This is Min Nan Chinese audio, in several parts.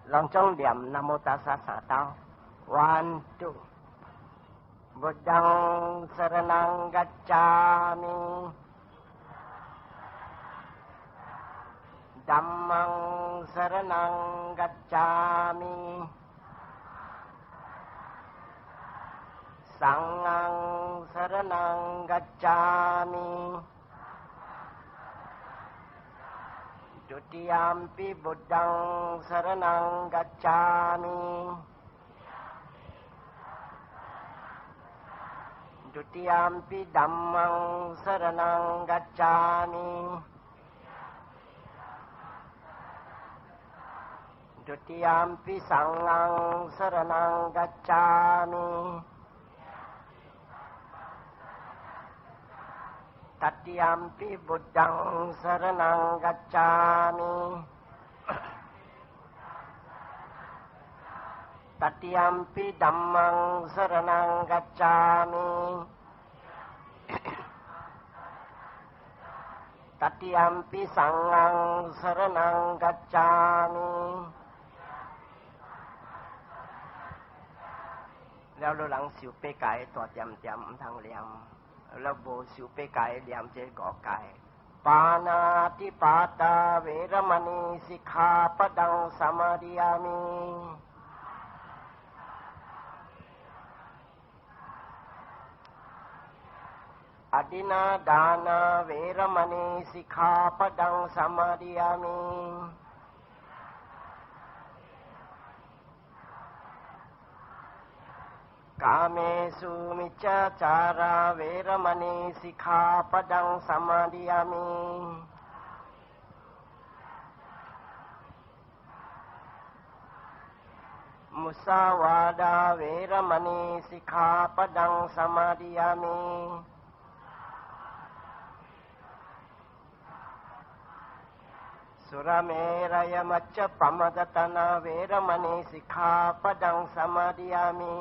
攏總念南無達薩三兜，one two，Buddhaṃ saraṇaṃ gacchāmi Dhammaṃ saraṇaṃ gacchāmi Saṅghaṃ saraṇaṃ gacchāmi Dutiyampi Buddhaṃ saraṇaṃ gacchāmi Dutiyampi Dhammaṃ saraṇaṃ gacchāmi Dutiyampi Saṅghaṃ saraṇaṃ gacchāmi Tatiyampi Buddhaṃ saraṇaṃ gacchāmi Tatiyampi Dhammaṃ saraṇaṃ gacchāmi Tatiyampi Saṅghaṃ saraṇaṃ gacchāmi 了，你人受八戒大點點毋通念，了無受八戒念這五戒。ปาณาติปาตา เวรมณี สิกขาปดัง สมาทิยามิ อทินนาทานา เวรมณี สิกขาปดัง สมาทิยามิ กาเมสุมิจฉาจารา เวรมณี สิกขาปดัง สมาทิยามิ มุสาวาทา เวรมณี สิกขาปดัง สมาทิยามิ สุรเมรยมัชฌปมดตนา เวรมณี สิกขาปดัง สมาทิยามิ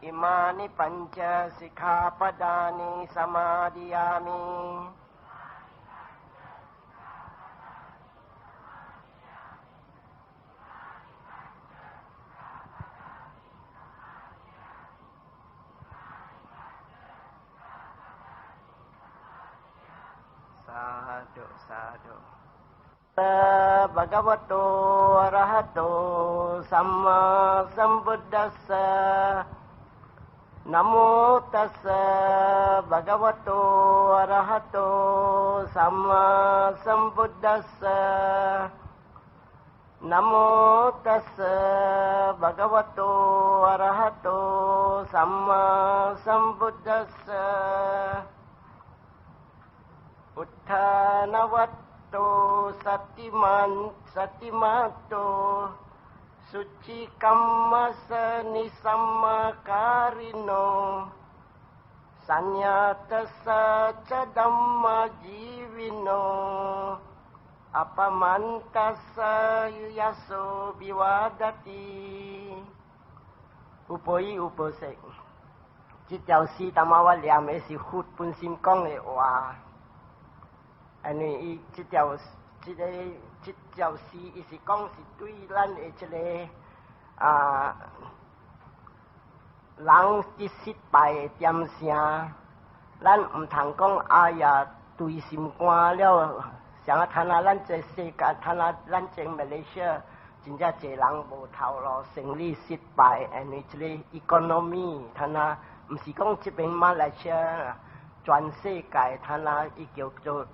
อิมานิปัญจสิกขาปดานิ สมาทิยามิ สาธุสาธุ ภะคะวะโต อะระหะโต สัมมาสัมพุทธัสสะ นะโมตัสสะ ภะคะวะโต อะระหะโต สัมมาสัมพุทธัสสะ นะโมตัสสะ ภะคะวะโต อะระหะโต สัมมาสัมพุทธัสสะ อุทธานวัตโต สัตติมัน สัตติมาโต สุจิกัมมัสนิสัมมาการิโน สัญญาตสะจะดัมมาจีวิโน อปมันตัสสะยะโสบิวาดติ 有報應有報說，這條詩當仔我念的是佛本身講的話，因為伊這條這个這條詩，伊是講是對咱的這个啊人佇失敗的點聲，咱毋通講哎呀，對心肝了，像啊，睇下咱這世界，睇下咱這馬來西亞，真正濟人無頭路，生意失敗，因為這個 economy，睇下毋是講這邊馬來西亞，全世界睇下伊叫做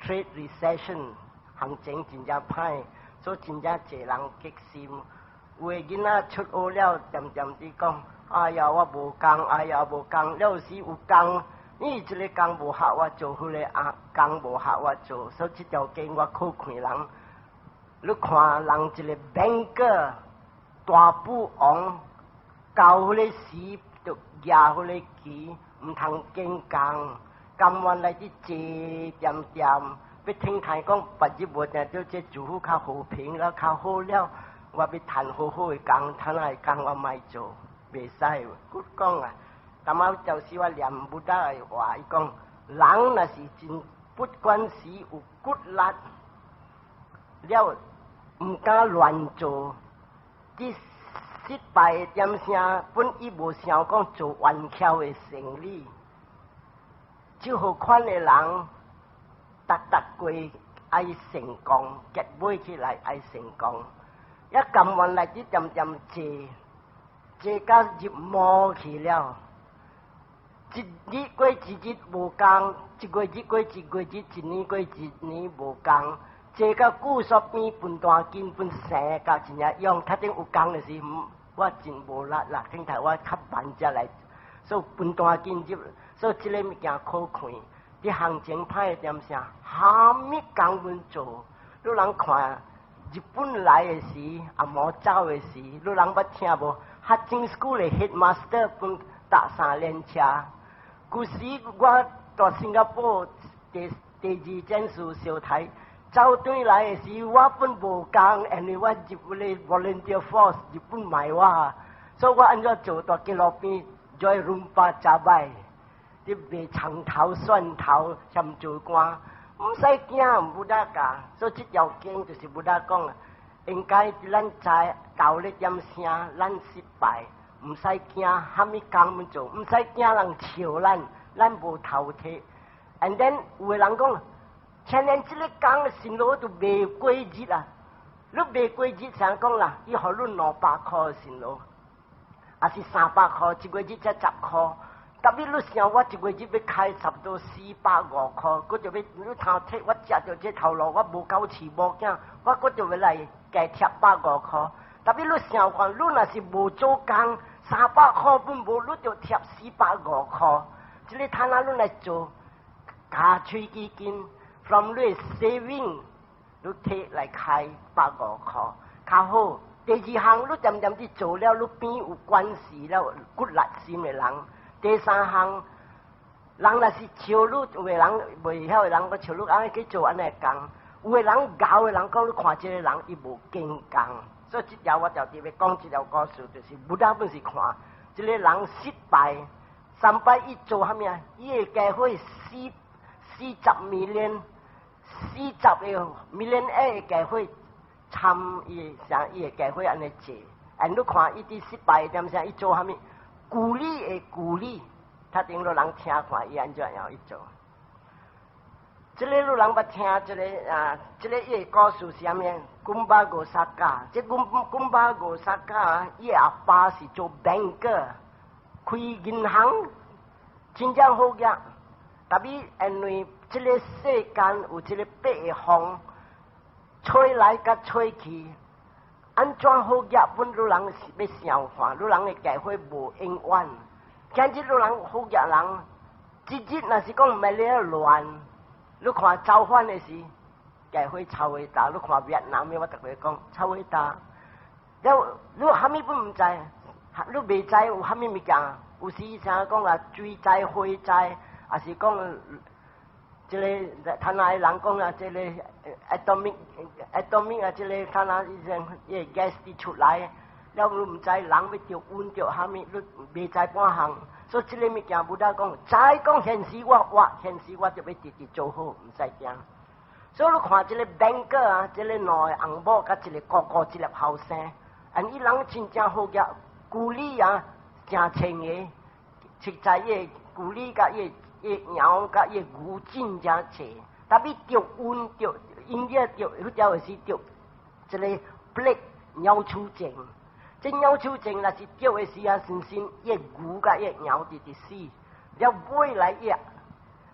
trade recession，行情真正歹，所以真正濟人激心。有的囡仔出學了，恬恬佇講，哎呀，我無工，哎呀，無工，了時有工。你這个工無合我做，彼个啊工無合我做，所以這條經我好看人。你看人一个 banker 大富翁，到彼个時就舉彼个旗，毋通揀工，甘願來佇坐恬恬，欲聽台講別日無定著這政府較和平了，較好了，我欲趁好好的工，趁來工我莫做，袂使。閣講啊！淡仔就是我念 Buddha 的話，伊講人若是真不管是有骨力了，毋敢亂做，佇失敗點聲，本伊無想講做冤巧的生理，這號款的人，逐逐過愛成功，結尾起來愛成功，一甘願來一點點坐，坐甲入魔去了。一日過一日無仝，一月日過一月日，一年過一年無仝。坐到久煞邊分大筋分生甲真正勇，較頂有工的時，我真無力啦，聽台我較慢才來，所以分大筋入，所以這个物件可看。佇行情歹點啥，蝦米工阮做？你人看日本來的時，紅毛走的時，你人捌聽無？學精 school 的 headmaster 分搭三輪車。舊時我蹛新加坡第二件事相刣。走轉來的時，我本無工，因為我入個 volunteer force，日本買我，所以我按怎做？蹛街路邊做 rumpah cabai，佇賣蔥頭、蒜頭、鹹做乾，毋使驚，Buddha 教。所以這條經就是 Buddha 講，應該咱知道咧點聲，咱失敗，毋使驚，蝦米工阮做，毋使驚人笑咱，咱無頭鐵。And then 有的人講，前年這个工辛勞都袂過日啊！你袂過日，啥講啦？伊予你200箍辛勞，抑是300箍，一月日才10箍。特別你想我一月日欲開差不多450箍，閣就欲你頭提我食著這頭路，我無夠飼某囝，我閣就欲來加貼百五箍。特別你想看，你若是無做工，300箍本無，你就貼450箍。這个攤仔你來做，加喙基金。from 你 saving，你提來開百五箍，較好。第二項，你漸漸佇做了，你變有關係了，骨力心的人。第三項，人若是笑你，有的人袂曉的人，閣笑你按呢去做按呢工。有的人𠢕的人講，你看這个人伊無堅工。所以這條我就特別講這條故事，就是 Buddha 本是看這个人失敗，三擺伊做啥物啊？伊會加伙四十 million。40個 million 會加伙參伊啥伊會加伙按呢做，and 你看伊佇失敗點啥，伊做啥物？鼓勵的鼓勵，較頂予人聽看伊按怎樣去做。這個你人捌聽這个啊？這个伊的故事是啥物？Kumbhaghosaka，這 Kumbhaghosaka，伊阿爸是做 banker，開銀行，真正好額。特別因為這个世間有這个八个風，吹來佮吹去，按怎好額本予人是欲想看，予人的教會無永遠。今日予人好額人，一日若是講毋咧亂，你看造反的時，教會臭味大；你看越南的，我特別講臭味大。了，你蝦米本毋知，你袂知有蝦米物件？有時啥講啊，水災、火災，抑是講這个他那人講啊，這个 atomic 啊，這个他那以前伊個 gas 佇出來，了你毋知人欲著瘟著蝦米，你袂知半項。所以這个物件，Buddha 講，知講現時我活，現時我就欲直直做好，毋使驚。所以你看這个 banker 啊，這个兩个翁某佮一個哥哥，一个後生，and 伊人真正好額，鼓勵啊，誠清個，實在伊鼓勵佮伊羊佮伊牛真正濟，特別著瘟著，因為著彼條是著這个 plague 鳥鼠症，這鳥鼠症若是著的時啊，先先伊牛佮伊羊直直死，了尾來伊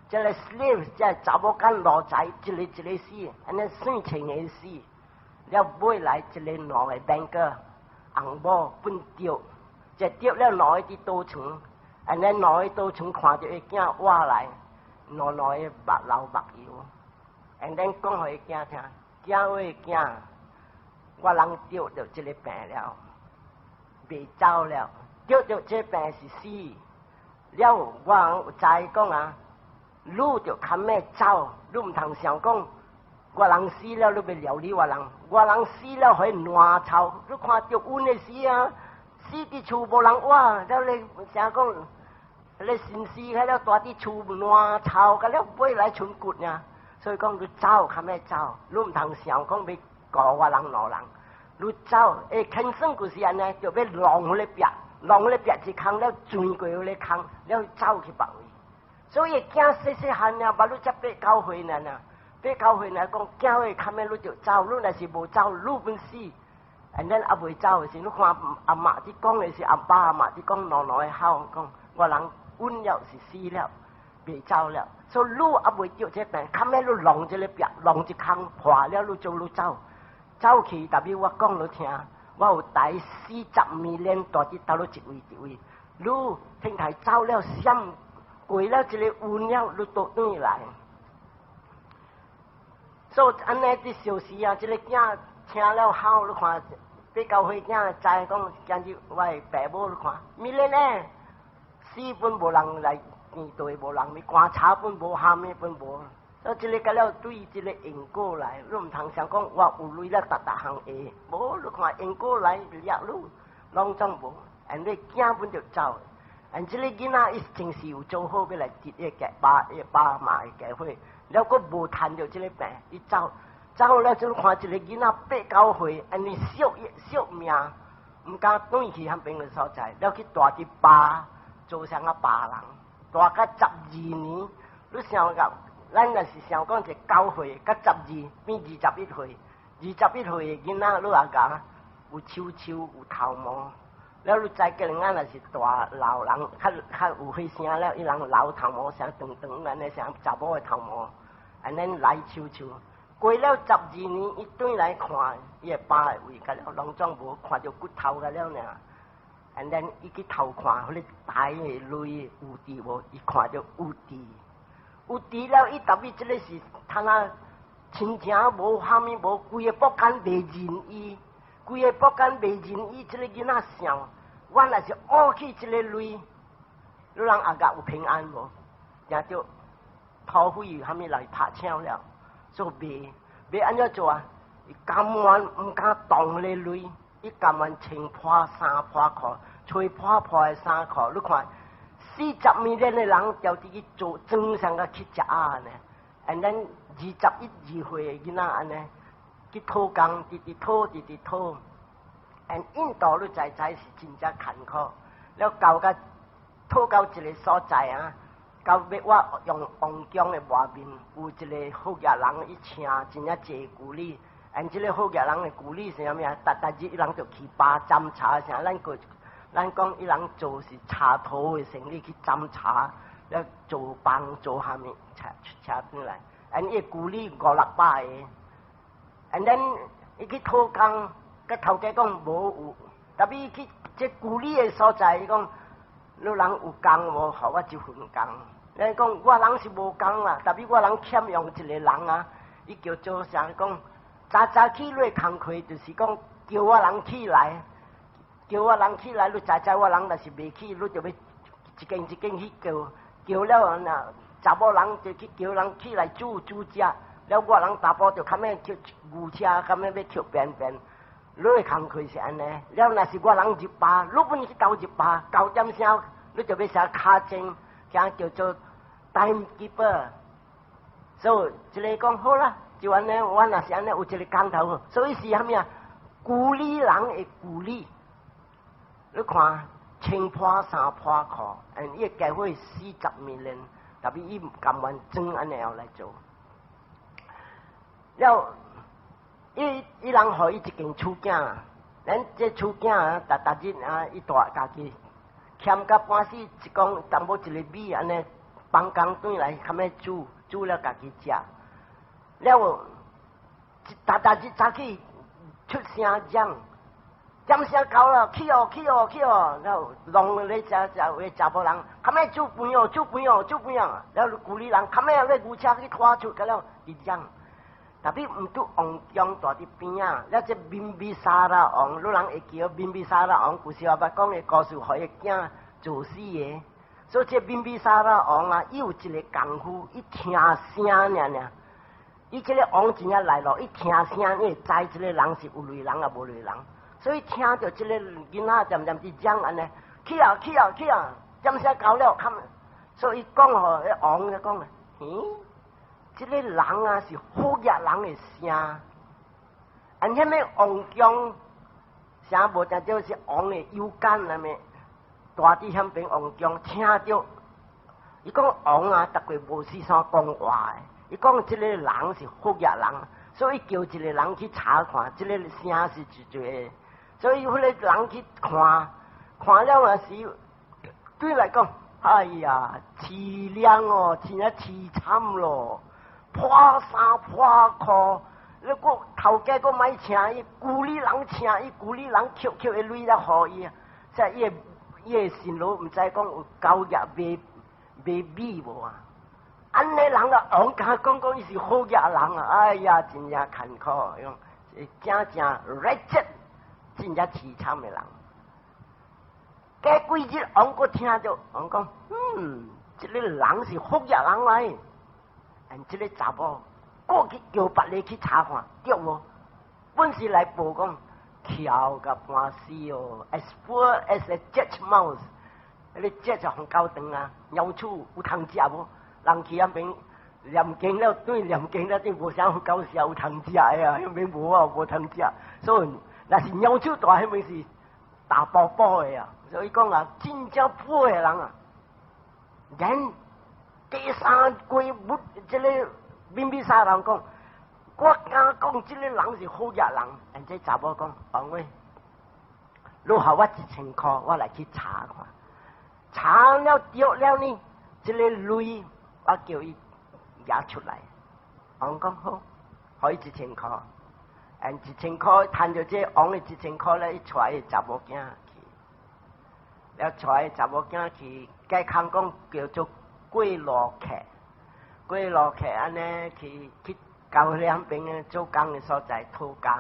這个 slave 這查某囝奴才一个一个死，按呢算千个死，了尾來一个兩个 banker 翁某本著，這著了兩个佇倒床。按呢兩个倒床看著伊囝活來，兩兩個目流目油，and then 講予伊囝聽，囝喂囝，我人著著這个病了，袂走了，著著這病是死，了我人有知講啊，你就較欲走，你毋通想講，我人死了，你欲料理我人，我人死了予伊爛臭，你看著瘟的時啊，死佇厝無人活，了你啥講？彼个神死彼了蹛佇厝爛臭，甲了尾來賰骨爾。所以講你走較欲走，你毋通想講欲顧我人老人。你走，欸，輕生就是按呢，就欲弄彼个壁，弄彼個壁一空了，鑽過彼个空，了走去別位。所以囝細細漢爾，捌你才八九歲爾爾，八九歲爾講囝會較欲你就走，你若是無走，你本死。And then 猶未走的時，你看阿媽佇講的是阿爸阿媽佇講兩兩个吼講，我人穩了是死了，袂走了。所以你猶未著這病，較欲你弄這个壁，弄一空破了，你就你走。走去，特別我講你聽，我有帶40 million 蹛佇佗落一位一位，你聽台走了，閃過了這个運了，你倒轉來。所以按呢佇小時啊，這个囝聽了好，你看八九歲囝知講，今日我的爸母你看，million 呢，死本無人來見對，無人咪棺材本無，蝦米本無。所以這个甲了對這个因果來，你毋通想講我有鐳了，逐逐項會，無你看因果來掠你，攏總無。And 你囝本就走，and 這个囡仔伊真是有做好欲來得伊個爸伊爸媽的機會，了閣無趁著這个病，伊走走了就看一个囡仔八九歲，按呢惜惜命，毋敢轉去彼邊个所在，了去蹛佇巴做啥個巴人，蹛甲十二年，你想甲？咱若是想講一九歲佮十二變21歲，21歲的囡仔你也講有鬚鬚有頭毛，了你知個人若是大老人，較較有歲聲了，伊人老頭毛成長長按呢像查某的頭毛，按呢來鬚鬚。過了十二年，伊轉來看伊的爸的位，甲了攏總無看著骨頭甲了爾。And then 伊去偷看，彼个台的鐳有佇無？伊看著有佇。有佇了，伊特別這个是他那親情無蝦米無，規个國間袂認伊，規个國間袂認伊，這个囡仔想，我若是僫去這个鐳，你人阿甲有平安無？驚著土匪蝦米來拍搶了，所以袂欲按怎做啊？伊甘願毋敢動咧鐳，伊甘願穿破衫破褲，穿破破的衫褲，你看。40 million 的人就佇去做裝上個去食鴨呢，and then 21、2歲的囡仔按呢去討工，直直討，直直討。and 印度你知知是真正艱苦，了到甲討到一个所在啊，到尾我用王宮的外面有一个好額人，伊請真正濟咕喱，and 這个好額人的咕喱是啥物啊？逐逐日伊人就去巴斟茶，啥咱過。咱講伊人做是茶頭的生意去斟茶，了做幫做蝦米，車車轉來，and 伊咕喱五六百个，and then 伊去討工，佮頭家講無有，特別伊去這咕喱的所在，伊講你人有工無？予我一份工。伊講我人是無工啦，特別我人欠用一個人啊，伊叫做啥？講早早起你的工課就是講叫我人起來。叫我人起來，你知知我人若是袂起，你就欲一間一間去叫，叫了若查某人就去叫人起來煮煮食，了我人查埔就較欲抾牛車，較欲欲抾便便，你的工課是按呢。了若是我人入巴，你本去投入巴，9點聲，你就欲寫敲鐘，叫叫做 timekeeper。所以一个講好啦，就按呢，我若是按呢有一个工頭，所以是啥物啊？咕喱人的咕喱。你看穿破衫破褲，and 伊教會40 million，特別伊毋甘願裝按呢樣來做。了，伊伊人予伊一間厝囝，咱這厝囝啊，逐逐日啊，伊蹛家己欠甲半死，一講淡薄一个米按呢，放工轉來較欲煮，煮了家己食。了，逐逐日早起出聲講。點聲到了，起哦起哦起哦，了弄咧食食有的查埔人，較欲煮飯哦，煮飯哦，煮飯哦，了咕喱人，較欲咧牛車去拖出，甲了伊講，特別毋拄王宮蹛佇邊仔，了這賓比沙拉王，你人會記得賓比沙拉王，舊時我捌講的故事，予伊囝做死的。所以這賓比沙拉王啊，伊有一个功夫，伊聽聲爾爾，伊這个王真正來咯，伊聽聲，伊會知這个人是有鐳人抑無鐳人。所以聽著這个囡仔漸漸佇講按呢，起啊起啊起啊，點聲到了，所以講吼，王就講啊，咦，這个人啊是好額人的聲，按遐物王宮，聲無聽著是王的腰間那物，大佇遐邊王宮聽著，伊講王啊，逐個無時煞講話的，伊講這个人是好額人，所以叫一个人去查看，這个聲是一個，所以彼個人去看，看了啊是對來講，哎呀，淒涼哦，真正淒慘咯，破衫破褲，你閣頭家閣莫請伊，舊里人請伊，舊里人抾抾的鐳來予伊啊，這伊的辛勞毋知講有交易賣賣米無啊？按呢人啊，王敢講講伊是好額人啊，哎呀，真正艱苦，用真正 wretched，真正淒慘的人。過幾日，王閣聽著，王講，嗯，這个人是好額人來，按這个查某，過去叫別个去查看，對無？本是來報講，巧甲半死哦，as poor as a jet mouse，彼個 jet 就紅高長啊，老鼠有通食無？人去遐邊念經了，對念經了，對無啥好搞笑，有通食的啊，遐邊無啊，無通食，所以若是老鼠大，彼邊是大包包的啊。所以講啊，真正破的人啊，人第三季不這个賓比沙人講，我敢講這个人是好額人，按這查某講，王喂，你予我一千箍，我來去查看，查了著了呢，這个鐳我叫伊拿出來，王講好，予伊一千箍，按一千箍趁著這王的一千箍咧，伊帶伊查某囝去，了帶伊查某囝去，該康講叫做過路客，過路客按呢去去到兩邊做工的所在討工，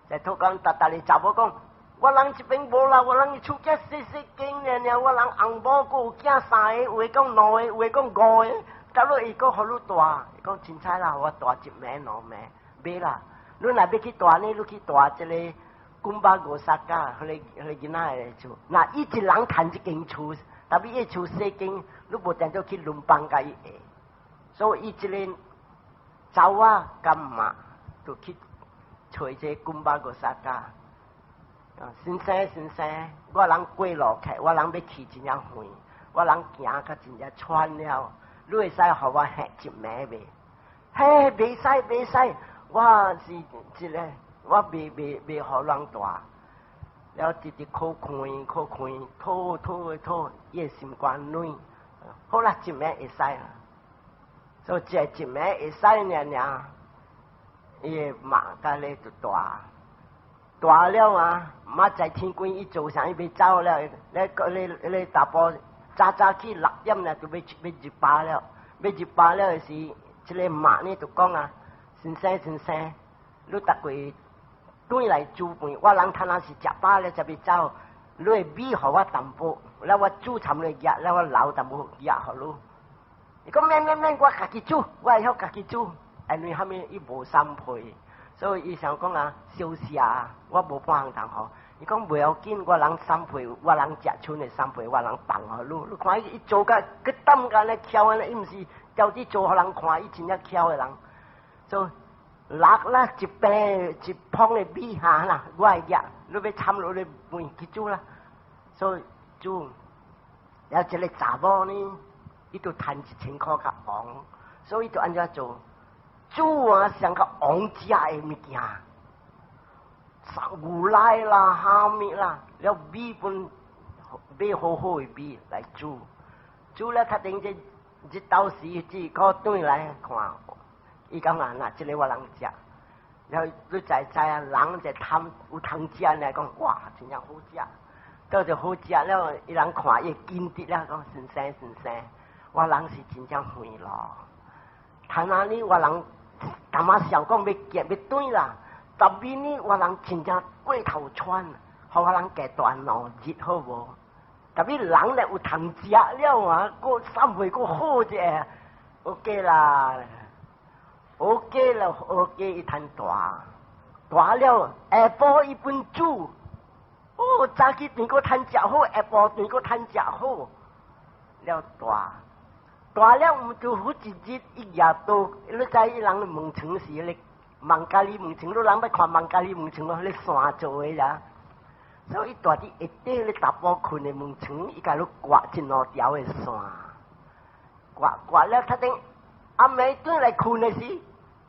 在討工，逐逐日查某講，我人這邊無啦，我人厝遮細細間爾爾，我人翁某閣有囝三个，有的講兩个，有的講五个，到落伊閣予你蹛，伊講凊彩啦，我蹛一暝兩暝，袂啦。你若欲去蹛呢，你去蹛這个滾巴五沙家，彼个囡仔的厝。若伊一人趁一間厝，特別伊厝細間，你無定做去輪班共伊下。所以伊這个查某仔佮媽就去揣這個滾巴五沙家。先生先生，我人過路客，我人欲去真正遠，我人行較真正喘了，你會使予我歇一暝袂？嘿，袂使袂使，我是一个，我袂予人蹛，了直直苦困苦困，討討討，伊的心肝軟，好啦，一暝會使啦，所以這一暝會使爾爾，伊的媽佮咧就蹛。蹛了啊！明仔天光伊做啥？伊欲走了，咧個咧咧查埔早早起6點了，就欲欲入壩了。欲入壩了的時，這个媽呢就講啊：先生先生，你逐過轉來煮飯，我人趁仔是食飽了才欲走。你的米予我淡薄，了我煮摻咧額，了我留淡薄額予你。伊講免免免，我家己煮，我會曉家己煮。因為蝦米？伊無三歲。所以伊想講啊，小食啊，我無半項通予。伊講袂要緊，我人三歲，我人食賰的三歲，我人放予你。你看伊伊做甲閣膽甲咧巧按呢，伊毋是調佇做予人看，伊真正巧的人。所以落啦一餅一捧的米哈啦，我會額，你欲摻落咧飯去煮啦。所以煮，了這个查某呢，伊就趁一千箍共王，所以就按怎做？煮啊，上較王食的物件，牛奶啦、蝦米啦，了米粉買好好的米來煮，煮了較頂這日頭時只個轉來看，伊感覺若這个我人食，了你知知啊，人就貪有通食來講，哇，真正好食，到就好食了，伊人看伊堅得了，講先生先生，我人是真正遠咯，趁仔呢我人淡仔想講欲行欲轉啦，特別呢我人真正過頭喘，予我人加蹛兩日好無？特別人咧有通食了啊，閣三歲閣好者，OK 啦，OK 啦，OK 伊通蹛，蹛了下晡伊本煮，哦，早起頓閣通食好，下晡頓閣通食好。了大。大了毋就好一日伊舉刀，你知伊人門床是彼个孟加里門床，你人欲看孟加里門床，彼个線做的啦。所以伊蹛佇下底咧查埔睏的門床，伊共你割一兩條的線，割割了，頭頂暗暝轉來睏的時，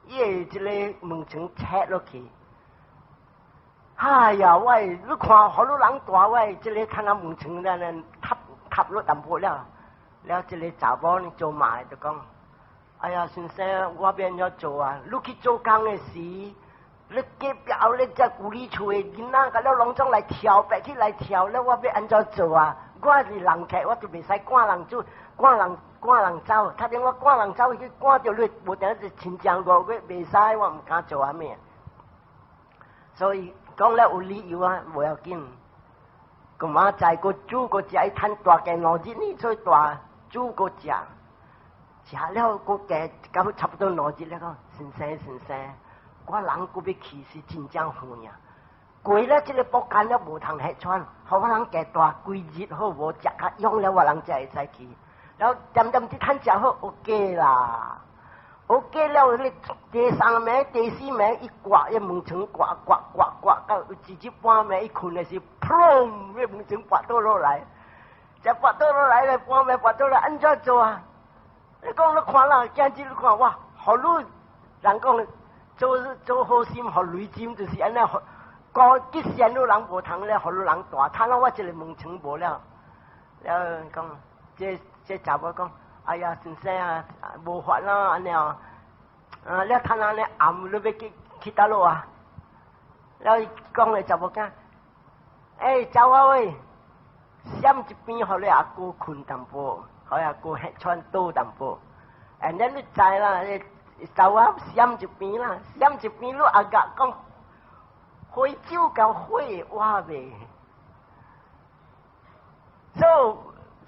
伊會這个門床切落去。哎呀，喂，你看，予你人蹛我這个看啊門床咧咧塌塌落淡薄了。了，這个查某呢做媽的就講：哎呀，先生，我欲按怎做啊？你去做工的時，你隔壁後咧這舊里厝的囡仔，共了攏總來跳，白起來跳了，我欲按怎做啊？我是人客，我就袂使趕人走，趕人趕人走。較頂我趕人走去趕著你，無定是親像5月袂使，我毋敢做啥物。所以講了有理由啊，無要緊。個媽再閣煮閣食，伊趁大家2日呢，所以大煮閣食，食了閣加到差不多兩日了，講先生先生，我人閣欲去是真正遠啊！過了這个木間了無通彼賰，予我人加蹛幾日好無？食較勇了，我人才會使去。然後點點這趁食好，OK 啦，OK 了。你第三暝、第四暝，伊割伊門床割割割割到一日半暝，伊睏的時，砰！伊門床跋倒落來，這跋倒落來咧，半暝跋倒來，按怎做啊？你講你看啦，今日你看哇，予你人講做做好心，予雷針就是按呢。高吉線路人無通咧，予你人蹛，睇到我一个門床無了，了講，這這查某講，哎呀，先生啊，無法啦，按呢哦，啊，了睇下咧暗，你欲去去佗落啊？了伊講咧查某囝，欸，走啊喂，閃一邊，予你阿哥睏淡薄，予阿哥彼賰倒淡薄，and then 你知啦，你走啊，閃一邊啦，閃一邊，你阿哥講。火酒共火活袂，做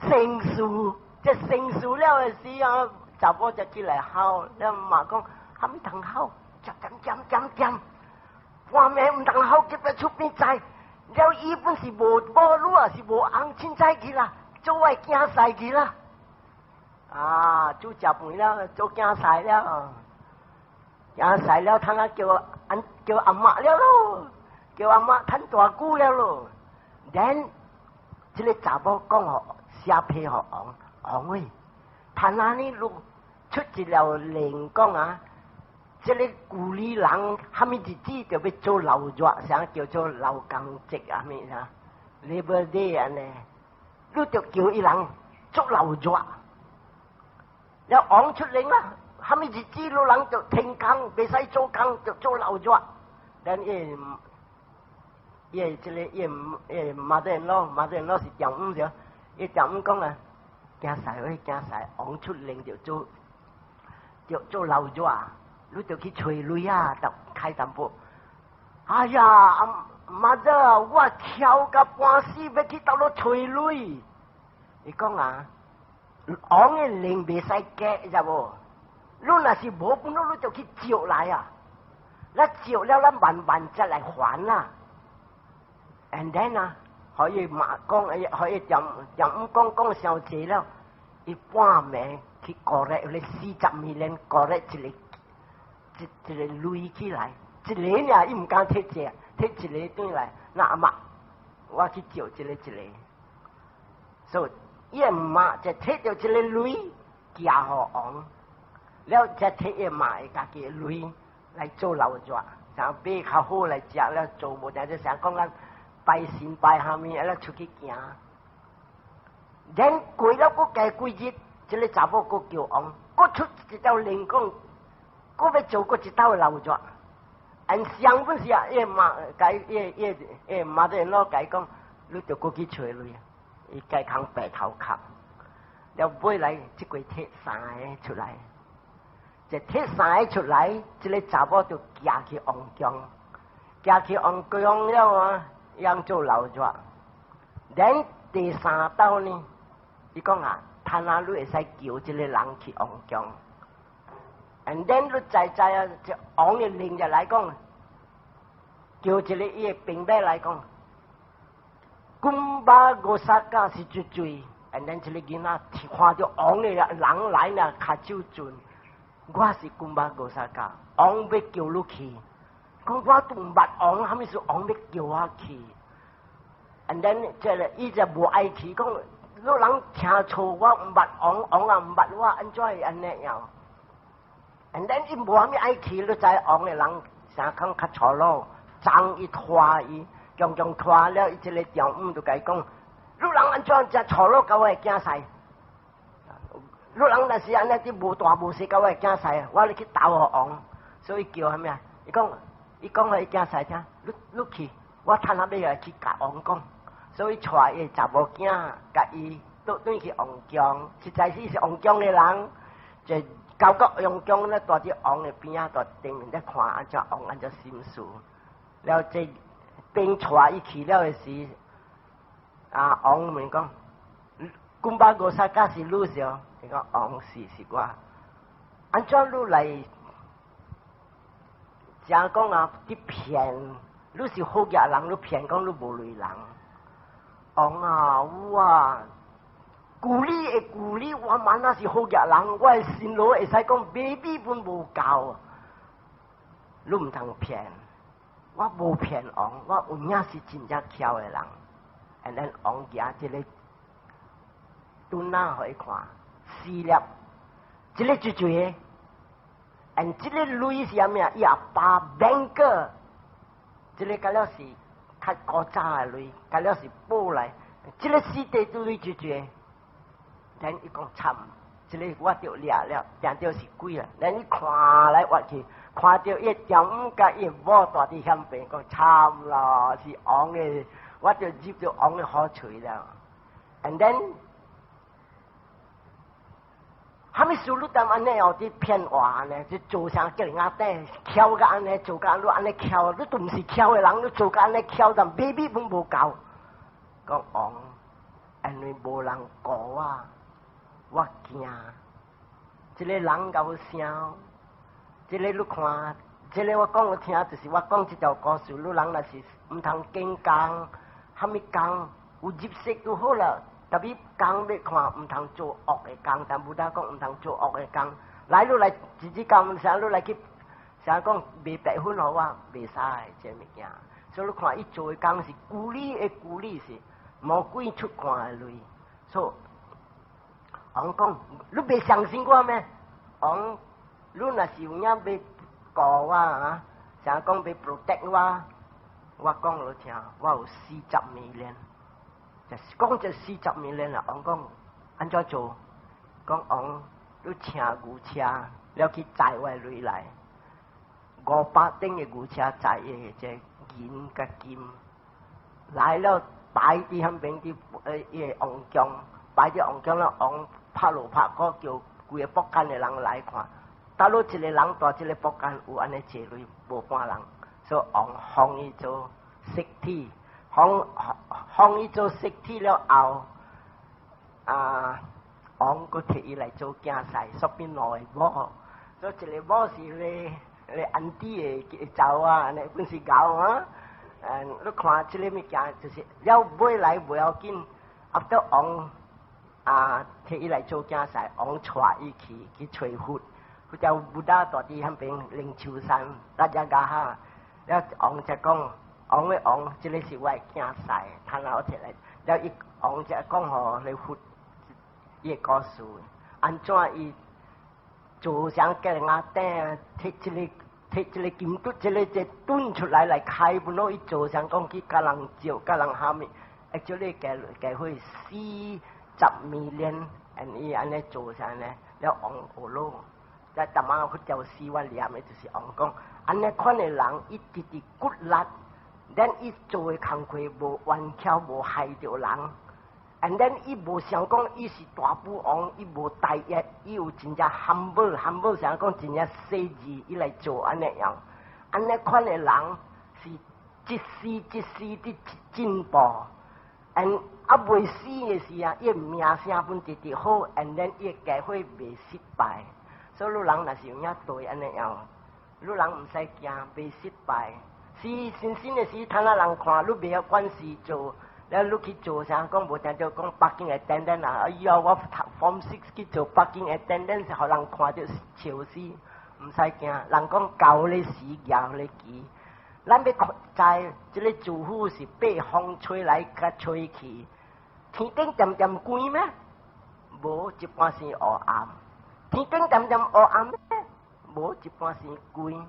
成事，這成事了的時候，查某才起來吼，了媽講，啥物通吼？點點點點，半暝毋通吼，隔壁出邊知，了伊本是無某，女也是無翁，凊彩去啦，做我囝婿去啦。啊，煮食飯了，做囝婿了，囝婿了，通啊叫按叫阿媽了咯。叫阿媽趁大久了咯，then 這个查某講予寫批予王，王喂，趁按呢你出一條令講啊，這个舊里人蝦米日子就欲做勞熱，啥叫做勞工節啊？物啊？Labor Day 按呢，你就叫伊人做勞熱，了王出令啦，蝦米日子你人就停工，袂使做工，就做勞熱，then 伊。伊這个伊伊 mother-in-law，mother-in-law 是丈母對，伊丈母講啊，驚死喂，驚死，王出令就做，就做勞熱，你就去揣鐳啊，就開淡薄。哎呀，阿 mother，我跳甲半死，欲去佗落揣鐳。伊講啊，王的令袂使改，知無？你若是無本，你就去借來啊！咱借了，咱慢慢再來還啦。And then 啊，可以嘛講，可以丈丈母講講傷濟了，伊半暝去 collect 咧40 million collect 一個一一个鐳起來，一个爾，伊毋敢提這，提一个轉來，那阿媽，我去借這个一个，所以伊媽就提著一个鐳寄予王，了才提伊媽的家己的鐳來做勞熱，想買較好來食了做無定就成講咱拜神拜蝦米，啊，出去行。then 過了閣加幾日，這个查某閣叫王，閣出一條令講，閣欲做閣一道勞熱。按上本是啊，伊媽共伊伊伊 mother-in-law 共伊講，你著閣去揣鐳，伊該空白頭殼。了尾來這回提三个出來，這提三个出來，這个查某就行去王宮，行去王宮了啊，樣做勞熱。then 第三道呢，伊講啊，趁啊你會使叫這個人去王宮。And then 你知知啊，這王的令就來講，叫一个伊的兵馬來講，軍馬五殺甲是絕罪。，and then 這个囡仔看著王的人來呢，跤手顫，我是 Kumbhaghosaka，王欲叫你去，講我都毋捌王，啥物事王欲叫我去？And then 這个伊就無愛去，講你人聽錯，我毋捌王，王也毋捌我，按怎會按呢樣？And then 伊無啥物愛去，你知王的人啥講較粗魯，爭伊拖伊，強強拖了，伊這个丈母就共伊講：你人按怎遮粗魯，共我的囝婿？你人若是按呢啲無大無細，共我的囝婿，我咧去投予王，所以叫啥物啊？伊講，伊講予伊囝婿聽，你你去，我趁下尾來去共王講，所以帶伊查某囝，共伊倒轉去王宮，實在是是王宮的人，就到個王宮咧，蹛佇王的邊仔，蹛頂面咧看按怎王按怎心事，了這兵帶伊去了的時，啊王問講，Kumbhaghosaka 是你是？伊講王是是我，按怎你來？誠講啊，去騙，你是好額人，你騙講你無镭人。王啊，我舊里的舊里，我嘛若是好額人，我的辛勞會使講 baby 本無夠，你毋通騙，我無騙王，我有影是真正巧的人。And then 王舉這个墩仔予伊看，四粒，這个最濟。And 這个镭是啥物啊？伊阿爸 banker，這个敢若是較古早的镭，敢若是寶來。這个四塊都镭最濟。Then 伊講慘，這个我著掠了，定著是鬼啦。Then 伊看來越去，看著伊丈母佮伊某蹛佇遐邊，講慘咯，是王的，我著入著王的虎喙了。And then 啥物事你踮按呢哦？佇騙話呢？就做啥叫人家頂巧甲按呢，做甲你按呢巧，你都毋是巧的人，你做甲按呢巧，但 baby 本無夠。講王，因為無人顧我，我驚。這个人共有聲，這个你看，這个我講予聽，就是我講這條故事，你人若是毋通見工，啥物工有入息就好啦。特別工欲看，毋通做惡的工，但 Buddha 講毋通做惡的工。來你來自己工，啥你來去，啥講賣白粉予我，袂使這物件。所以你看伊做的工是舊里的舊里是魔鬼出汗的淚。所以王講，你袂相信我咩？王，你若是有影欲顧我啊，啥講欲 protect 我，我講予聽，我有四十 million。講這四十 million 啦，王講按怎做？講王，你請牛車了去載我镭來，500頂的牛車載的這銀佮金，來了擺佇遐邊佇伊个王宮，擺佇王宮了，王拍鑼拍鼓叫規个北間的人來看，佗落一个人蹛這个北間有按呢濟镭，無半人，所以王封伊做釋鐵。封封伊做釋鐵了後，啊，王閣提伊來做囝婿，所變兩個某，所以一個某是咧咧 auntie 的查某仔，按呢本是𠢕啊。嗯，你看這个物件就是了尾來袂要緊，after 王啊提伊來做囝婿，王帶伊去去揣佛，佛叫 Buddha 蹛佇遐邊靈鷲山，拉遮加哈，了王才講。王的王，這个是我的囝婿，他拿我提來，了伊王才講予咧佛伊的故事，按怎伊做啥叫人仔頂，提這个提這个金拄，這个這盾出來來開本咯，伊做啥講去共人借，共人蝦米，actually 加加會四十 million，and 伊按呢做啥呢？了王學咯，在淡仔佛教詩我念的就是王講，按呢款的人，伊直直骨力。Then 伊做的工課無冤巧，無害著人，and then 伊無想講伊是大富翁，伊無大意，伊有真正 humble，humble 想講真正細緻，伊來做按呢樣，按呢款的人是一時一時佇進步，and 猶未死的時啊，伊名聲本直直好，and then 伊的機會袂失敗，所以你人若是有影對按呢樣，你人毋使驚袂失敗。是真真的是，趁仔人看，你袂曉管事做，了你去做啥？講無聽著講 parking attendant 啊！哎呀，我讀 form six 去做 parking attendant，予人看著笑死，毋使驚。人講厚咧時，攑咧期。咱欲知，這个祝福是被風吹來佮吹去，天頂恬恬光咩？無，一半是烏暗。天頂恬恬烏暗咩？無，一半是光。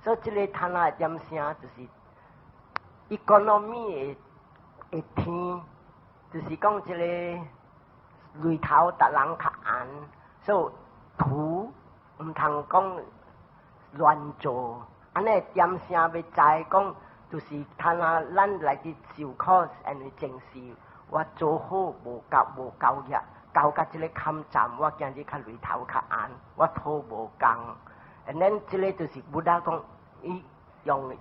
所以這个攤仔點聲就是 economy 的天，就是講這个日頭逐人較紅，所以土毋通講亂做。按呢點聲欲知講，就是攤仔咱來佇受苦，因為前世我做好無夠無夠額，夠甲這个坎站，我今日較日頭較紅，我土無仝。And then 這个就是 Buddha 講，伊用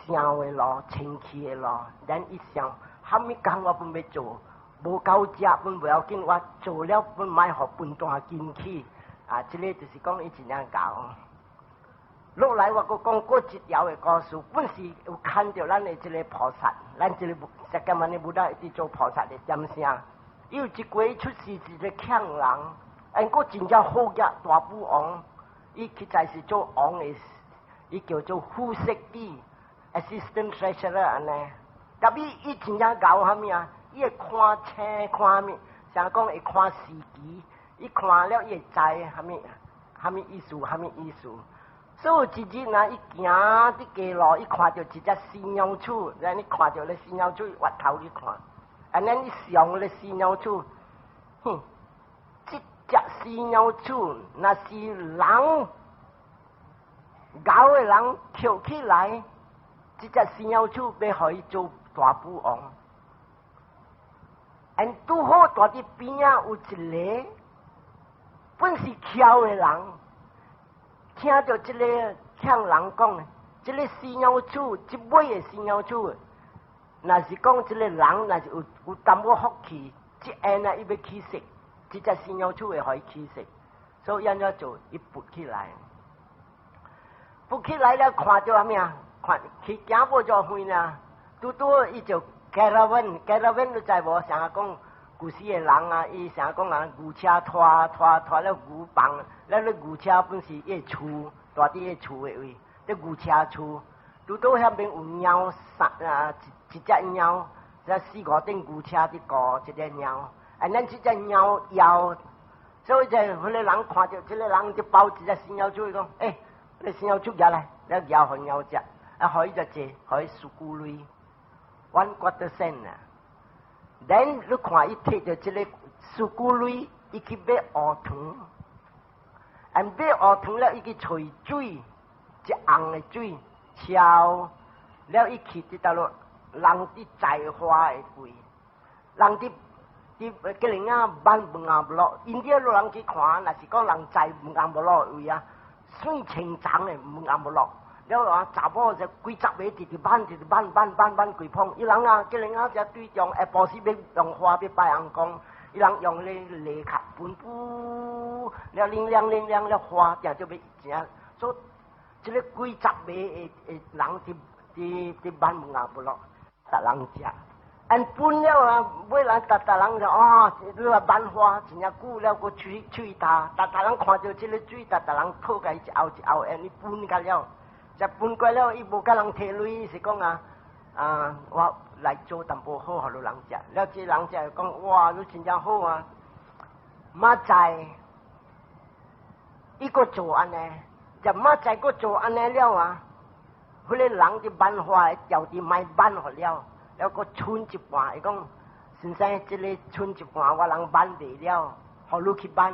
想的路、清氣的路，咱一想，蝦米工我攏欲做，無夠食攏無要緊，我做了攏莫予分大進去。啊，這个就是講伊真正𠢕。落來我閣講過一條的故事，本是有看著咱的這个菩薩，咱這个釋迦牟尼佛一直做菩薩的點聲。有一回出世一个強人，毋過真正好額大富翁，伊實在是做王的，伊叫做副式記 assistant treasurer 按呢。特別伊真正𠢕蝦米啊？伊會看星看蝦米，啥講會看時機，伊看了伊會知蝦米蝦米意思，蝦米意思。所以一日啊，伊行佇街路，伊看著一隻死老鼠，咱你看著咧死老鼠，越頭去看，按呢伊想咧死老鼠，哼，這隻死老鼠若是人𠢕的人抾起來，這隻死老鼠欲予伊做大富翁。And 拄好蹛佇邊仔有一个本是抾的人，聽著這个強人講，這个死老鼠，這尾的死老鼠，若是講這个人若是有淡薄福氣，這下啊伊欲起色，這隻死老鼠會予伊起色，所以按怎做？伊拔起來，拔起來了，看著啥物啊？看去行無遮遠啊，拄拄伊就 caravan，caravan 你知無？成日講古時的人啊，伊成日講啊，牛車拖拖拖了牛房，咱咧牛車本是伊的厝，蹛佇伊厝的位，咧牛車厝，拄拄遐邊有貓三啊，一一隻貓，這四五頂牛車佇顧一隻貓，啊，咱這隻貓枵，所以就彼个人看著這个人就抱一隻死老鼠，伊講，欸，你死老鼠舉來，了攑予貓食，啊，予伊就坐，予伊輸龜鐳，one quarter cent 啊。Then 你看伊提著這个四股鐳，伊去買烏糖，and 買烏糖了，伊去揣水，一甕的水，澆了伊去佇佗落人佇栽花的位，人佇吉林啊挽文仔菉，因遮落人去看，若是講人栽文仔菉的位啊，水青層的文仔菉。了啊，查某就幾十个直直挽，直直挽挽挽挽規捧。伊人啊，吉林啊，這對中下晡時欲用花欲拜尪公，伊人用咧犁殼噴噗，了零兩零兩了花，定就欲成。所以這个幾十个的的人佇佇佇挽文仔菉，逐人食。按分了啊，尾人逐逐人就啊，你話挽花真正久了，閣喙喙焦，逐逐人看著這个水，逐逐人討共伊一甌一甌，按呢分較了。食分過了，伊無共人提鐳，是講啊，啊，我來做淡薄好，予汝人食。了，這人食講，哇，你真正好啊！明仔伊閣做按呢，就明仔閣做按呢了啊。彼个人佇挽花調佇莫挽予了，了閣剩一半。伊講，先生，這个剩一半我人挽袂了，予你去挽。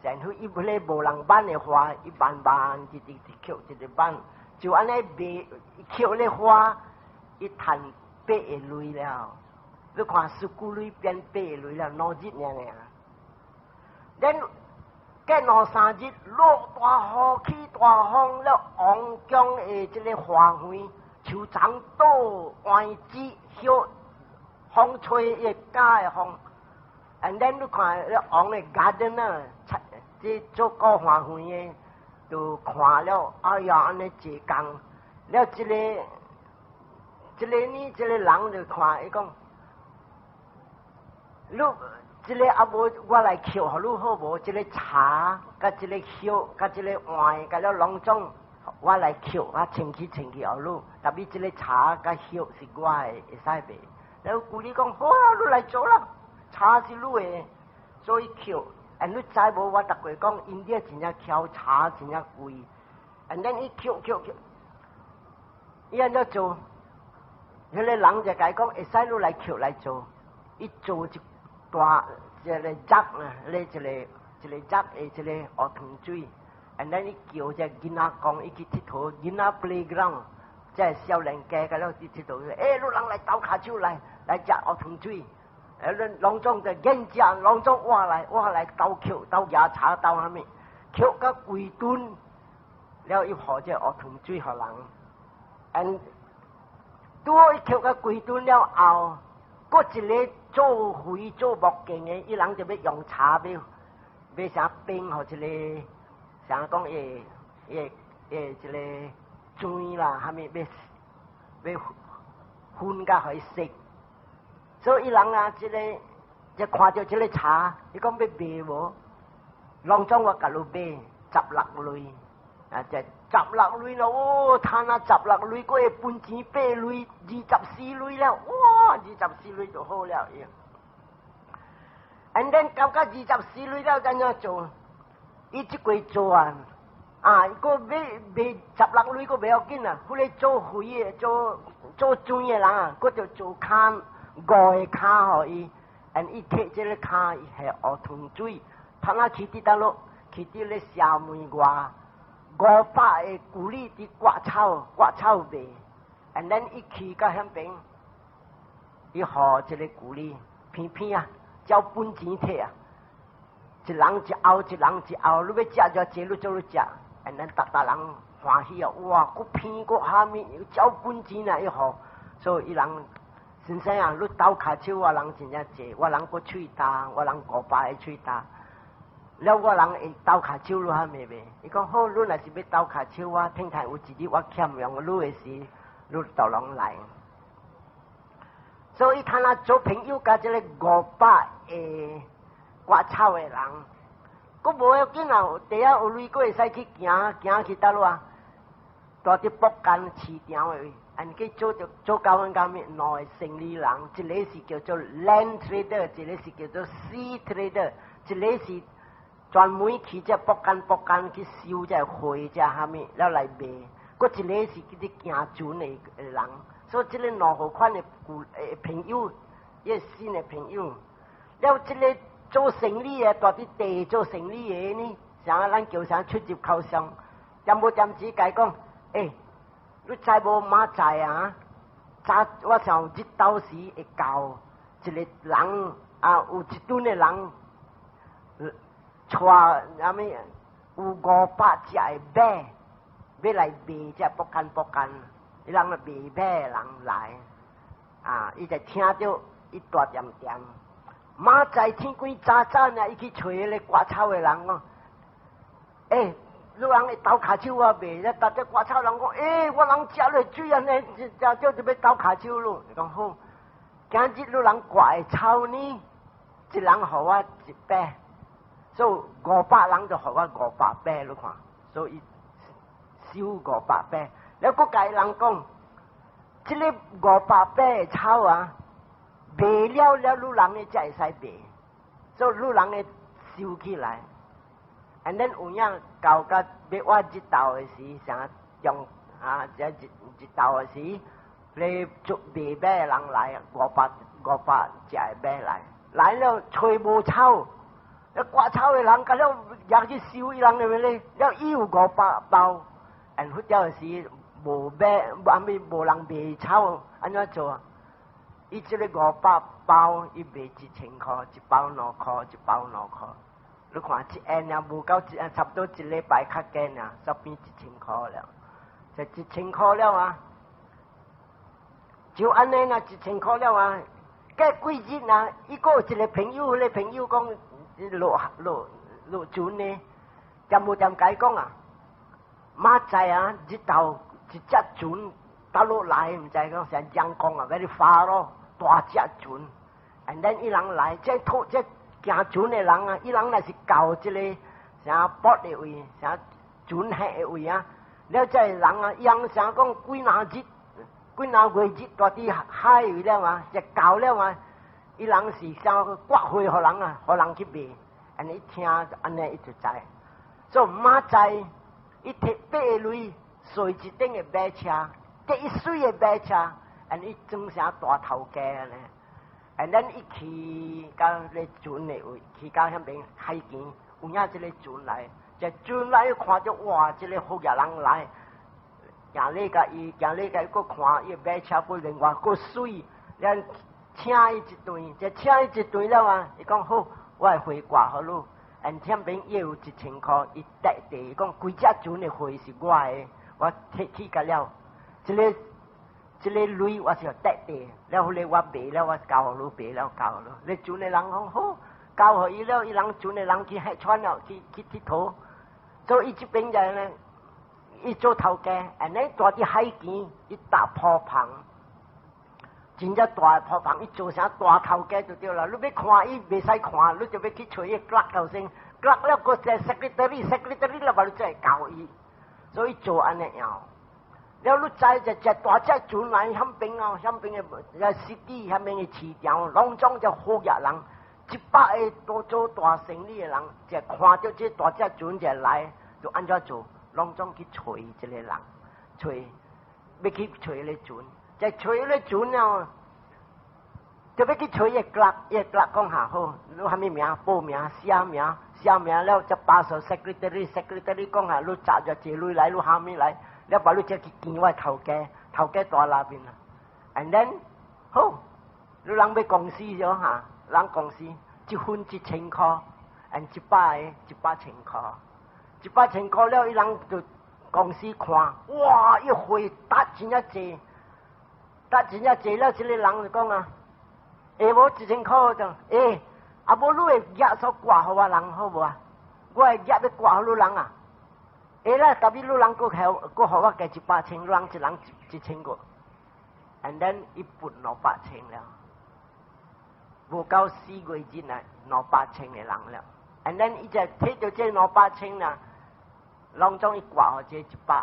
然後伊彼个無人挽的花，伊慢慢直直直抾，直直挽。就按呢賣抾咧花，伊趁八个鐳了。你看四股鐳變八個鐳了，兩日爾爾。咱過兩三日落大雨，起大風了，王宮的這个花園樹叢倒歪枝，葉風吹會加的風。And then 你看王的 garden 啊，這做顧花園的都看了，哎呀，按呢濟工了，這个這个呢，這个人就看，伊講，你這个啊無我來抾予你好無？這个柴佮這个葉佮這个碗佮了攏總我來抾啊，清氣清氣予你。特別這个柴佮葉是我的，會使袂？了咕喱講好啊，你來做啦，柴是你的，所以抾。And 你知無？我逐過講，印度真正抾柴真正貴。And then 伊抾抾抾，伊按怎做？彼个人就共伊講，會使你來抾來做，伊做一大一个 jug 啊，咧一個一個 jug 的這個烏糖水，and then 伊叫這囡仔講，伊去𨑨迌囡仔 playground，這少年家個了去𨑨迌，欸，你人來鬥跤手來來食烏糖水，欸，攏總就癮食，攏總挖來挖來鬥抾鬥牙柴鬥啥物，抾到規噸，了伊予這烏糖水予人，and 拄好伊抾到規噸了後，閣一個做肥做木匠的，伊人就欲用柴欲欲啥冰予這个，啥講會會會這个磚啦，啥物欲欲熏甲予伊熟。所以伊人啊，這个就看著這个柴，伊講欲賣無？攏總我共你買十六鐳，啊，這十六鐳咯，哦，趁啊十六鐳，閣會分錢八鐳，24鐳了，哇，二十四鐳就好了。And then 到到二十四鐳了，怎樣做？伊這過做啊，啊，閣買賣十六鐳閣袂要緊啊，彼个做肥的、做做磚的人啊，閣就做跤五个跤予伊，and 伊摕這个跤係烏糖水，通啊去佇佗落，去佇咧城門外500个咕喱佇割草割草賣，and then 伊去到遐邊，伊予這个咕喱偏偏啊，照本錢摕啊，一人一甌，一人一甌，你欲食就濟，你做你食，and then 逐逐人歡喜啊！哇，閣偏閣蝦米，照本錢啊！伊予，所以伊人先生啊，你鬥跤手我人真正濟，我人閣喙焦，我人500個喙焦。了我人會鬥跤手你蝦米袂？伊講好，你若是欲鬥跤手，我聽睇有一日我欠用你的時，你就攏來。所以他若做朋友，佮這个500個割草的人，閣無要緊啊！第仔有鐳，閣會使去行行去佗落啊？蹛佇福建市場的位，按去做著做交阮甲物兩个生意人，一个是叫做 land trader，一个是叫做 sea trader，一个是專門去這福建福建去收這貨這蝦米了來賣，閣一个是去佇行船的人。所以這个兩號款的舊朋友，伊新的朋友，了這个做生意的，蹛佇地做生意的呢，啥咱叫啥出入口商，點無點子共伊講，欸，你知無明仔啊？早我想日頭時會到一个人啊，有一陣的人，帶啥物有500隻的馬，欲來賣這福建福建，伊人來賣馬的人來，啊，伊就聽著伊蹛恬恬。明仔天光早早呢，伊去揣彼个割草的人講，欸，你人會鬥跤手我袂，咧逐隻割草人講，欸，我人食落水按呢，食著就欲鬥跤手咯。伊講好，今日你人割的草呢，一人予我一百，所以500人就予我500百，你看，所以收500百。了閣共人講，這个500百的草啊，賣了了，你人的才會使賣，所以你人的收起來。And then 有影到甲欲倚日頭的時，啥中啊？這日日頭的時，咧做賣馬的人來，500隻的馬來，來了揣無草，咧割草的人共了也去收伊人的咧，了伊有500包，and 忽了時無馬，無物無人賣草，按怎做啊？伊這个500包，伊賣1000箍，一包兩箍，一包兩箍。你看一下爾無夠一，差不多一禮拜較緊啊，才變一千箍了。就一千箍了啊！就按呢啊，一千箍了啊！過幾日啊，伊閣有一个朋友，彼个朋友講落落落船呢，恬無恬共伊講啊？明仔啊，日頭一隻船倒落來，毋知講啥陽光啊，欲你發咯，大隻船。，and then 伊人來，這拖這行船的人啊，伊人若是到這個啥泊的位，啥船客的位啊，了這人啊，伊人想講幾若日、幾若月日蹛佇海位了嘛，就到了嘛，伊人是想割貨予人啊，予人去賣，按呢伊聽按呢伊就知，所以明仔伊提八个鐳，坐一頂的馬車，第一媠的馬車，按呢伊裝成大頭家按呢。And then 伊去到咧船的位，去到遐邊海邊，有影這個船來，這船來看著哇，這個好額人來，行禮共伊，行禮共伊，閣看伊馬車閣另外閣媠，咱請伊一頓，這請伊一頓了啊，伊講好，我的貨掛予你，and 遐邊伊有一千箍，伊綴地，伊講規隻船的貨是我的，我提去甲了，這個。這個鐳我是綴地，了後來我賣了，我交予你，賣了交予你。你船的人講好，交予伊了，伊人船的人去彼船了，去去𨑨迌。所以伊這邊就呢，伊做頭家，按呢蹛佇海邊，伊搭鋪棚，真正大鋪棚，伊做啥大頭家就對啦。你欲看伊袂使看，你就欲去揣伊 clerk 頭先，clerk 了閣一 secretary，secretary 了無你才會交伊。所以做按呢樣。了你知一隻大隻船來遐邊哦，遐邊的 city 遐邊的市場，攏總就好額人，100個都做大生意的人，就看著這大隻船就來，就按怎做，攏總去揣這個人，揣欲去揣个船，就揣个船了，就欲去揣伊 clerk，伊 clerk 講下好，你啥物名？報名、寫名、寫名了，才 pass secretary，secretary 講下，你紮著這鐳來，你啥物來？了把你才去見我頭家，頭家蹛那邊啦。And then 好，你人欲公司咗哈，人公司一分一千箍，and 100個100千箍，一百千箍了，伊人就公司看，哇！伊貨達真正濟，達真正濟了，這個人就講啊，欸無一千箍就，欸，啊無你的額所掛予我人好無啊？我的額欲掛予你人啊？會啦，特別你人閣予閣予我加一百千，你人一人一千個，and then 伊分200千了，無夠4月日啊，兩百千的人了，and then 伊就提著這兩百千啦，攏總伊掛予這一百，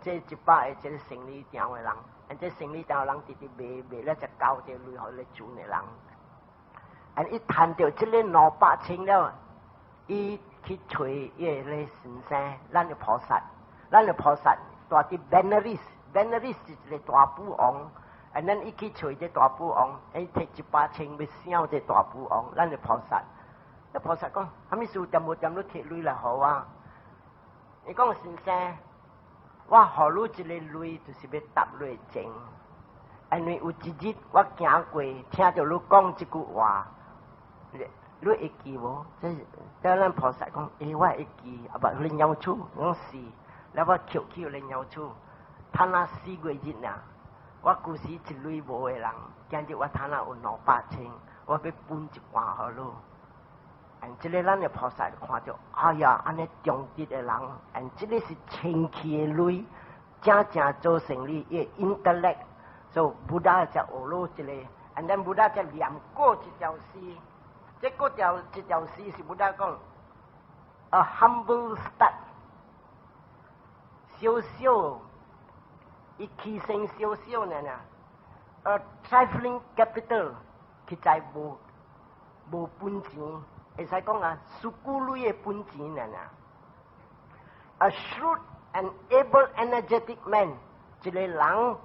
這一百個這個生意場的人，and 這生意場的人直直賣賣了才交這鐳予咧船的人，and 伊趁著這個兩百千了，伊去揣伊个咧先生，咱的菩薩，咱的菩薩蹛佇 Benares，Benares 是一個大富翁，and 咱伊去揣這大富翁，伊提一百千欲賞這大富翁，咱的菩薩，那菩薩講，啥物事恬無恬你提鐳來予我？伊講先生，我予你一个鐳，就是欲答你的情，因為有一日我行過，聽著你講這句話。你會記無？這這咱菩薩講，欸，我會記，啊不，靈藥處，講是，了我抾去靈藥處，趁啊4月日啊，我舊時一鐳無的人，今日我趁啊有兩百千，我欲分一半予你。And 這個咱的菩薩看著，哎呀，按呢忠直的人，and 這個是清氣的鐳，正正做生意，伊 intellect，所以 Buddha 才學落這個，and then Buddha 才念過一條詩。這個條這條詩是 Buddha 講，a humble start，小小，伊起身小小呢呢，a trifling capital，實在無無本錢，會使講啊，輸幾鐳的本錢呢呢，a shrewd and able energetic man，一個人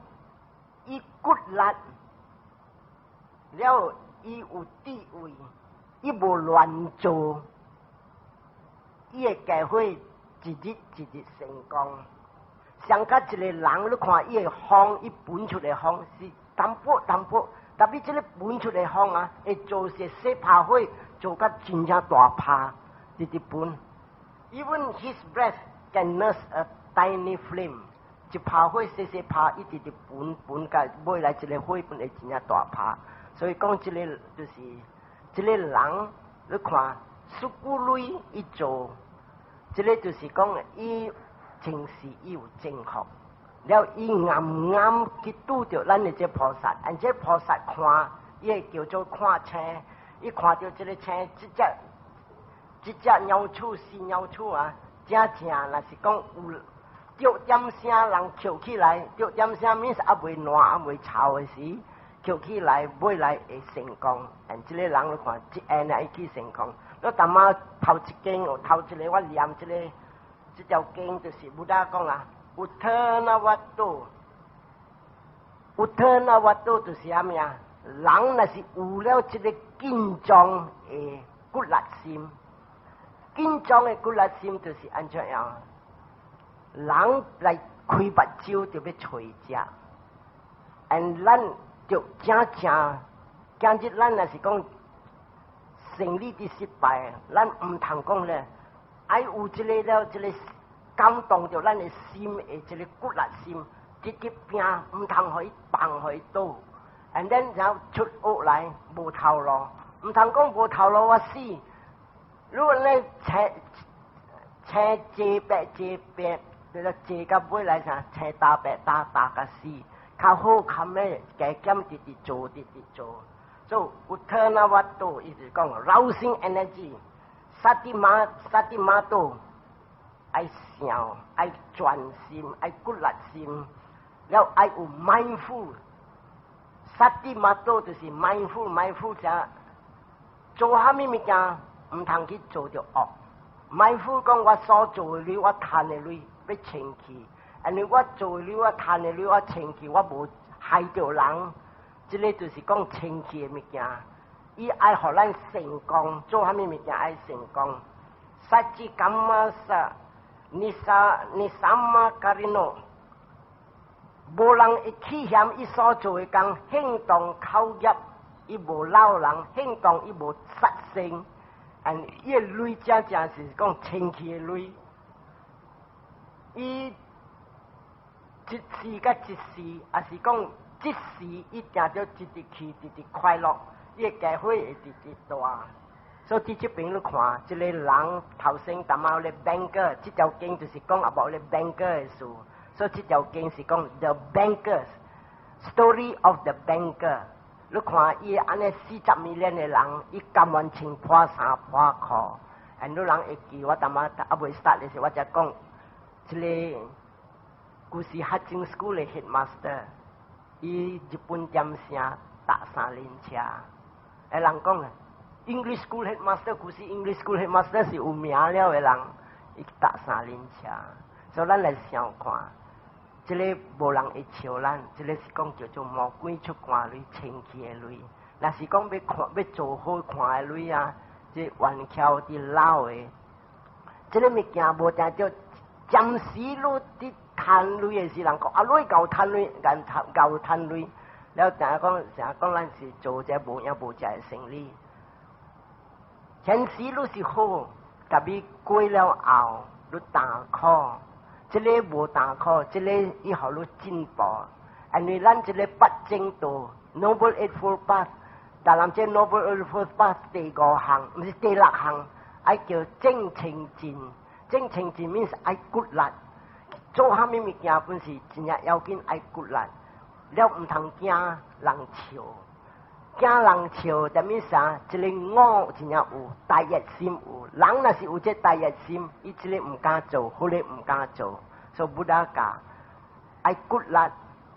伊骨力了，伊有智慧。伊無亂做，伊會計劃一日一日成功。上較一個人，你看伊的風，伊噴出的風是淡薄淡薄，特別這个噴出的風啊，會做些細拍火，做甲真正大拍，直直噴。Even his breath can nurse a tiny flame，一拍火細細拍，一直直噴噴甲尾來一个火本會真正大拍。所以講這个就是這个人，你看輸幾鐳伊做，這个就是講伊前世伊有正福，了伊暗暗去拄著咱的這菩薩，按這菩薩看，伊會叫做看星，伊看著這个星，這隻鳥鼠是鳥鼠啊，正正若是講有著點聲人抾起來，著點聲 means 猶未爛猶未臭的時，抾起來買來會成功。and 這个人你看，一按伊去成功。我淡仔頭一經，頭一个我念這个這條經就是 Buddha 講啊， Utthanavato，Utthanavato 就是啥物啊？人若是有了這个緊張的骨力心，緊張的骨力心就是按怎樣？人來開目睭就欲揣食，and 咱就正正，今日咱若是講生理的失敗，咱毋通講咧，愛有這个了，這个感動著咱的心的這个骨力心，直直拼，毋通予伊放予伊倒，and then 然後出惡來無頭路，毋通講無頭路我死。如果咧請請坐白坐白，就是坐到尾來啥，青焦白焦焦甲死，較好較咩加減直直做直直做。所以 Utthanavato 伊是講 rousing energy，satima satimato 愛想愛專心愛骨力心，了愛有 mindful。Satimato 就是 mindful，mindful 啥？做啥物物件毋通去做著惡。mindful 講我所做的鐳，我趁的鐳欲清氣，因為我做的鐳，我趁的鐳，我清氣，我無害著人。這个就是講清氣的物件。伊愛予咱成功，做啥物物件愛成功。Saccikamma nissa nissammakarino，無人會棄嫌伊所做的工，行動口業，伊無摟人，行動伊無殺生，and 伊的鐳真正是講清氣的鐳。伊一時佮一時，抑是講這時伊定著直直去，直直快樂，伊的機會會直直大。所以佇這邊你看，這个人頭先淡仔咧 banker，這條經就是講 about 咧 banker 的事。所以這條經是講 the bankers story of the banker。你看伊按呢40 million 的人，伊甘願穿破衫破褲，and 你人會記我淡仔猶未 start 的時，我才講這个舊時 Hutchins School 的 headmaster，伊日本點城踏三輪車，欸人講啊，English School headmaster，舊時 English School headmaster 是有名了的人，伊踏三輪車，所以咱來想看，這个無人會笑咱，這个是講叫做魔鬼出汗淚，清氣的淚。若是講欲看欲做好看的淚啊，這冤巧佇老的，這个物件無定著暫時你佇趁鐳的時，人講啊，你𠢕趁鐳，𠢕𠢕趁鐳，了定講成日講咱是做這無影無跡的生理。現時你是好，特別過了後，你擔苦，這个無擔苦，這个伊予你進步。因為咱這个八正道（Noble Eightfold Path），但人這 Noble Eightfold Path 第五項，毋是第六項，愛叫正清淨。正清淨 means 愛骨力，做啥物物件本是真正要緊愛骨力，了毋通驚人笑。驚人笑，代表啥？這个我真正有大業心有，人若是有這大業心，伊這个毋敢做，彼个毋敢做。所以 Buddha 教愛骨力，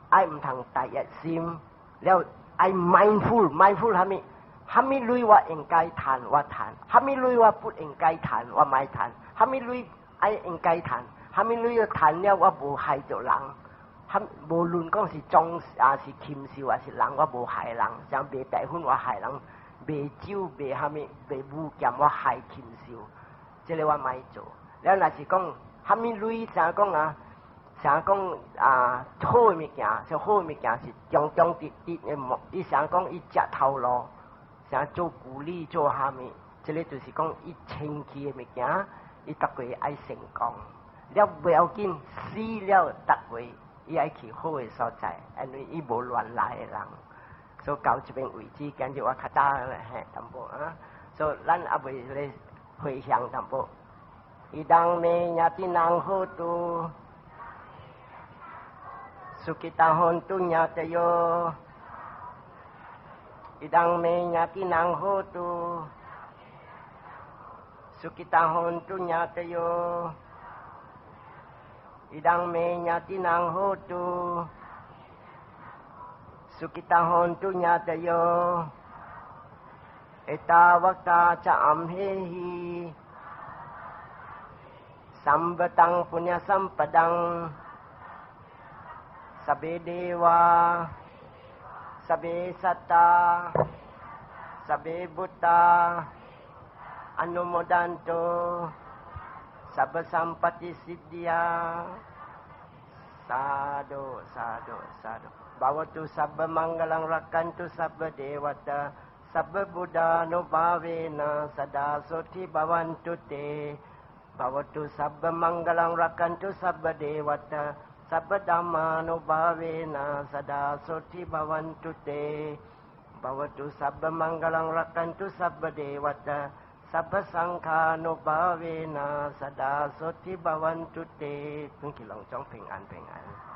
愛毋通大業心，了愛 mindful，mindful 啥物？啥物鐳我應該趁我趁，啥物鐳我不應該趁我莫趁，啥物鐳愛應該趁，啥物鐳趁了我無害著人。無論講是裝抑是禽獸抑是人，我無害人。像賣白粉我害人，賣酒賣啥物賣武劍我害禽獸，這个我莫做。了若是講啥物鐳，啥講啊？啥講啊？好的物件，像好的物件是中中直直的，伊啥講伊食頭路，啥做鼓勵做啥物，這个就是講伊清氣的物件，伊逐個愛成功。了不要緊，死了逐個。伊愛去好的所在，因為伊無亂來的人，所以到這邊為止，今日我較早嘿淡薄啊，所以咱猶未咧回向淡薄。Idaṃ me ñātinam hotu, sukhitā hontu ñātayo. Idaṃ me ñātinam hotu. Sukhitā hontu ñātayo. Idaṃ me ñātinam hotu. Sukhitā hontu ñātayo. Ettāvatā ca amhehi. Sambhataṃ puññasampadaṃ. Sabbe devā. Sabbe sattā. Sabbe bhūtā. Anumodantu. Sabba sampatti siddhiyā. Sādhu, sādhu, sādhu. Bhavatu sabba maṅgalaṃ rakkhantu sabba devatā. Sabba buddhānubhāvena sadā sotti bhavantu te. Bhavatu sabba maṅgalaṃ rakkhantu sabba devatā. Sabba dhammānubhāvena sadā sotti bhavantu te. Bhavatu sabba maṅgalaṃ rakkhantu sabba devatā. Sabba saṅkhānubhāvena sadā sotti bhavantu te. 轉去攏總平安平安。